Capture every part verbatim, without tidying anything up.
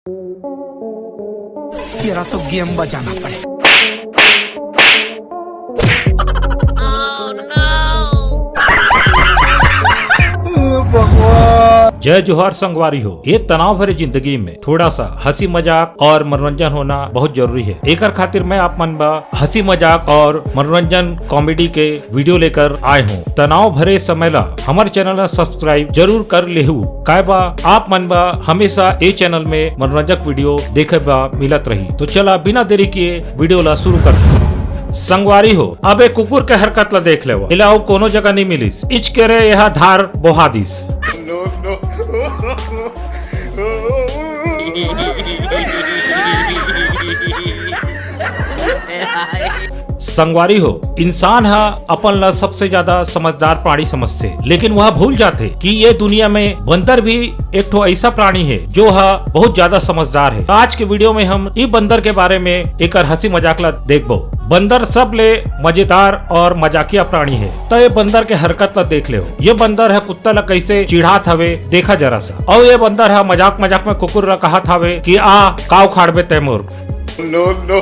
तेरा तो गेम बजाना पड़े। जय जोहार संगवारी हो। ये तनाव भरे जिंदगी में थोड़ा सा हंसी मजाक और मनोरंजन होना बहुत जरूरी है। एकर खातिर मैं आप मन बा हंसी मजाक और मनोरंजन कॉमेडी के वीडियो लेकर आए हूँ। तनाव भरे समय ला हमर चैनल ला सब्सक्राइब जरूर कर लेहू। काय बा आप मन बा हमेशा ए चैनल में मनोरंजक वीडियो देखे बा मिलत रही। तो चला बिना देरी किए वीडियो ला शुरू कर। संगवारी हो, अब ए कुकुर के हरकत ला देख लेवा। एला अउ कोनो जगह नहीं मिलिस। इचके रे एहा धार बोहा दिस। संगवारी हो, इंसान ह अपन ला सबसे ज्यादा समझदार प्राणी समझथे, लेकिन वह भूल जाथे कि ये दुनिया में बंदर भी एक ठो ऐसा प्राणी है जो ह बहुत ज्यादा समझदार है। आज के वीडियो में हम ई बंदर के बारे में एकर हंसी मजाक ला देखबो। बंदर सब ले मजेदार और मजाकिया प्राणी है, तो ये बंदर के हरकत ला देख ले। ये बंदर ह कुत्ता ला कैसे चिढ़ात हवे, देखा जरा सा। और ये बंदर ह मजाक मजाक में कुकुर ला कहत हवे कि आ का उखाड़बे तैमूर। No, no।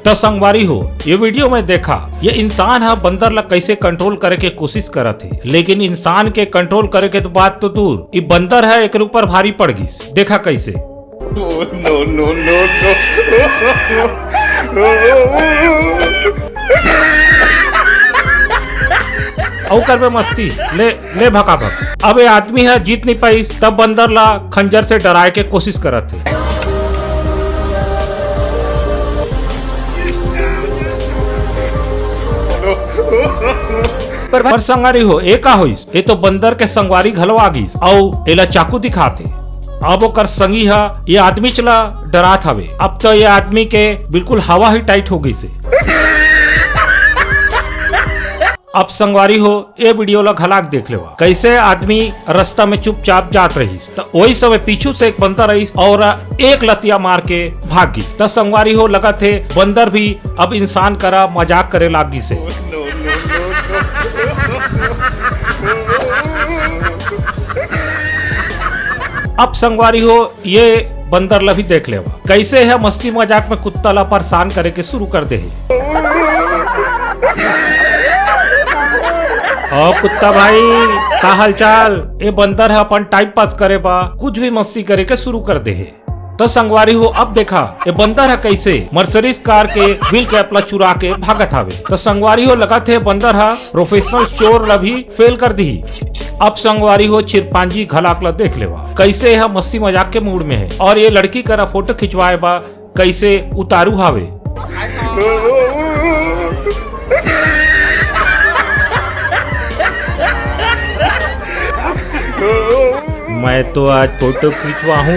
तो संगवारी हो, ये वीडियो में देखा, ये इंसान ह बंदर ला कैसे कंट्रोल करे के कोशिश करत हे, लेकिन इंसान के कंट्रोल करे के तो बात तो दूर, ये बंदर है एक ऊपर भारी पड़ गई। देखा कैसे। No, no, no, no। अउ करबे मस्ती, ले, ले भका भक। अब ये आदमी ह जीत नहीं पाइस, तब बंदर ला खंजर से डराए के कोशिश करत हे। पर, पर संगवारी हो, ए का होइस? ए तो बंदर के संगवारी घलो आ गइस, अउ एला चाकू दिखात हे। अब ओकर संगी ह ये आदमी चला डरात हवे। अब तो ये आदमी के बिल्कुल हवा ही टाइट हो गइस हे। अब संगवारी हो, ये वीडियो ला घलाक देख लेवा, कैसे आदमी रास्ता में चुपचाप जात रहिस, त वही समय पीछू से एक बंदर आइस और एक लतिया मार के भाग गइस। त संगवारी हो, लगत हे बंदर भी अब इंसान करा मजाक करे लाग गइस हे। अब संगवारी हो, ये बंदर ला भी देख लेवा, कैसे है मस्ती मजाक में कुत्ता ला परेशान करे के शुरू कर दे हे। ओ कुत्ता भाई, का हालचाल? ए बंदर ह अपन टाइम पास करे बा कुछ भी मस्ती करे के शुरू कर दे हे। तो संगवारी हो, अब देखा ए बंदर ह कैसे मर्सडीज कार के व्हील कैप ला चुरा के भागत हावे। तो संगवारी हो, लगत हे बंदर ह प्रोफेशनल चोर ला भी फेल कर दिही। अब संगवारी हो, चिरपांजी घलाक ला देख लेवा, कैसे ह मस्ती मजाक के मूड में है और ये लड़की करा फोटो खिंचवाए बा कैसे उतारू हावे। मैं तो आज फोटो खिंचवाहूँ।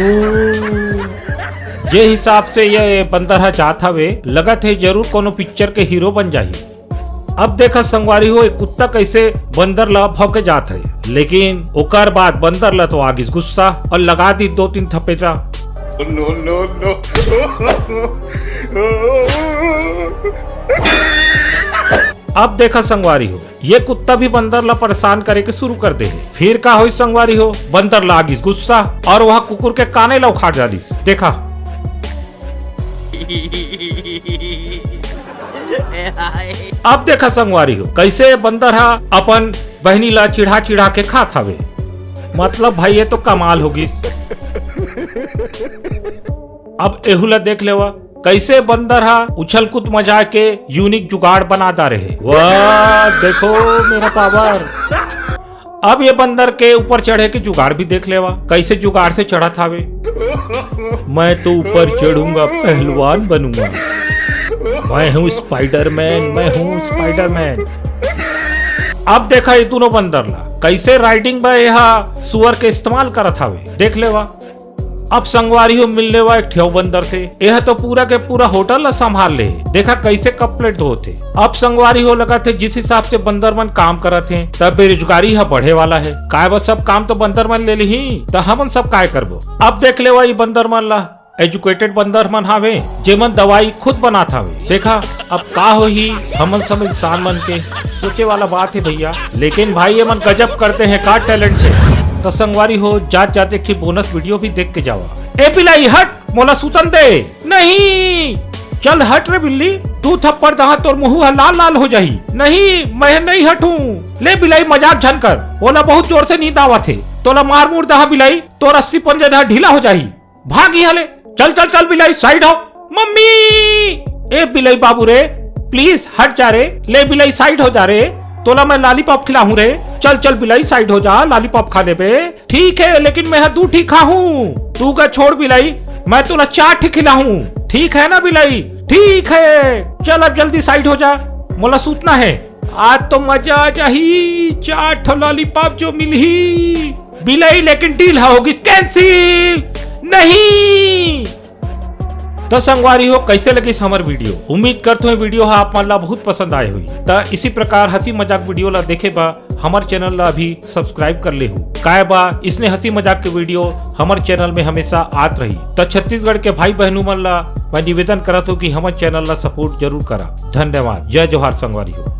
जे हिसाब से ये बंदर ह जात हवे, लगत हे जरूर कोनो पिक्चर के हीरो बन जाही। अब देखा संगवारी हो, एक कुत्ता कैसे बंदर ला भौंके जात है, लेकिन ओकर बाद बंदर ला तो आ गिस गुस्सा और लगा दी दो तीन थपेटा। No, no, no। अब देखा संगवारी हो, ये कुत्ता भी बंदर ला परेशान करे के शुरू कर दे हे। फिर का होइस संगवारी हो, बंदर ला आ गिस गुस्सा और वह कुकुर के काने ला उखाड़ डालिस। देखा। अब देखा संगवारी हो, कैसे बंदर हा अपन बहनी ला चिढ़ा चिढ़ा के खात हवे। मतलब भाई, ये तो कमाल हो गिस। अब एहू ला देख लेवा, कैसे बंदर हा उछल कूद मजा के यूनिक जुगाड़ बना डारे हे। वाह, देखो मेरा पावर। अब ये बंदर के ऊपर चढ़े के जुगाड़ भी देख लेवा, कैसे जुगाड़ से चढ़त हावे। मैं तो ऊपर चढ़ूंगा, पहलवान बनूंगा। मैं हूँ स्पाइडरमैन, मैं हूँ स्पाइडरमैन। अब देखा ये दोनों बंदर ला, कैसे राइडिंग में यह सुअर के इस्तेमाल करत हावे, देख लेवा। अब संगवारी हो, मिलने वा एक ठेव बंदर से, यह तो पूरा के पूरा होटल ला संभाल ले। देखा कैसे कप प्लेट धोत हे। अब संगवारी हो, लगत हे जिस हिसाब से बंदर मन काम करत हे, तब बेरोजगारी ह बढ़े वाला है। काय बा, सब काम तो बंदर मन ले लिही, त हमन सब काय करबो? अब देख लेवा ई बंदर मन ला, एजुकेटेड बंदर मन हावे, जेमन दवाई खुद बनात हावे। देखा, अब का होही, हमन सब इंसान मन के सोचे वाला बात हे भैया। लेकिन भाई, ये मन गजब करते हैं, का टैलेंट है। तो संगवारी हो, जात जात एक ठे बोनस वीडियो भी देख के जावा। ए बिलाई, हट, मोला सुतन दे। नहीं, चल हट रे बिल्ली, दू थप्पड़ दहा तोर मुंह ह लाल लाल हो जाही। नहीं, मैं नहीं हटूं। ले बिलाई, मजाक झन कर, ओला बहुत जोर से नींद आवत हे। तोला मार मुर दहा बिलाई, तोर अस्सी पंजा दहा ढीला हो जाही। भाग इहाँ ले, चल चल चल बिलाई, साइड हो। मम्मी, ए बिलाई बाबू रे, प्लीज हट जा रे। ले बिलाई, साइड हो जा रे, तोला मैं लॉलीपॉप खिलाहूं रे। चल चल बिलाई, साइड हो जा, लॉलीपॉप खा लेबे। ठीक है, लेकिन मैं हा दू ठी खाहूं। तू का छोड़ बिलाई, मैं तोला चार ठी खिलाहूं। ठीक है ना बिलाई? ठीक है, चल अब जल्दी साइड हो जा, मोला सूतना है। आज तो मजा आ जाही, चार ठो लॉलीपॉप जो मिलही। बिलाई, लेकिन डील हा होगिस कैंसिल। नहीं। तो संगवारी हो, कैसे लगिस हमर वीडियो? उम्मीद करथों ये वीडियो हा आप मन ला बहुत पसंद आए होही। त इसी प्रकार हंसी मजाक वीडियो ला देखे बर हमर चैनल ला अभी सब्सक्राइब कर लेहू। काय बा, इसने हंसी मजाक के वीडियो हमर चैनल में हमेशा आत रही। त छत्तीसगढ़ के भाई बहनू मन ला मैं निवेदन करत हूँ कि हमर चैनल ला सपोर्ट जरूर करा। धन्यवाद। जय जोहार संगवारी हो।